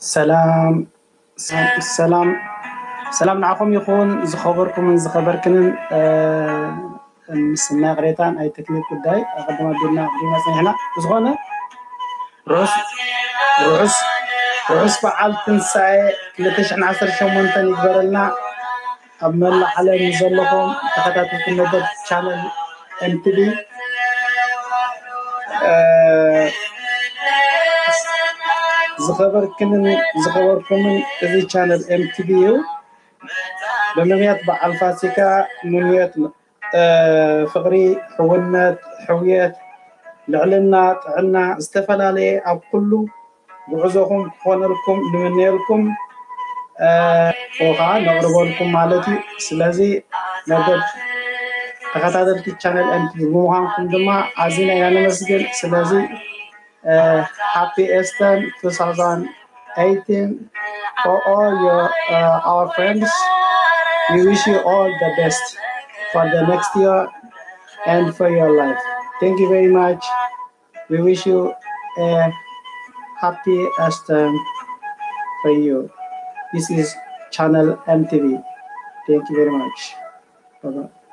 ሰላም ሰላም ሰላም ንዓኹም ይኹን፣ ዝኸበርኩምን ዝኸበርክንን። ምስናይ ቅሬታን ኣይ ቴክኒክ ጉዳይ ኣቐድማ ቢልና ኣቕዲምና ጸኒሕና። ብዝኾነ ርሑስ ርሑስ ርሑስ በዓል ትንሳኤ ክልተ ሽሕን ዓሰርተ ሸሞንተን ይግበረልና። ኣብ መላእ ዓለም ዘለኹም ተኸታተልቲ መደብ ቻነል ኤምቲቪ፣ ዝኸበርክንን ዝኸበርኩምን፣ እዚ ቻነል ኤምቲቪ እዩ። ብምኽንያት በዓል ፋሲካ ምንዮት ፍቕሪ፣ ሕውነት፣ ሕውየት፣ ልዕልና፣ ጥዕና ዝተፈላለየ ኣብ ኩሉ ጉዕዞኹም ክኾነልኩም ንምነየልኩም፣ እ፣ ወይ ከዓ ነቕርበልኩም ማለት እዩ። ስለዚ መደብ ተኸታተልቲ ቻነል ኤምቲቪ ብምዃንኩም ድማ ኣዚና ኢና ነመስግን። ስለዚ ሃፒ ኤስተር two thousand eighteen for all your uh, our friends. We wish you all the best for the next year and for your life. Thank you very much. We wish you a happy Easter for you. This is Channel M T V. Thank you very much. Bye bye.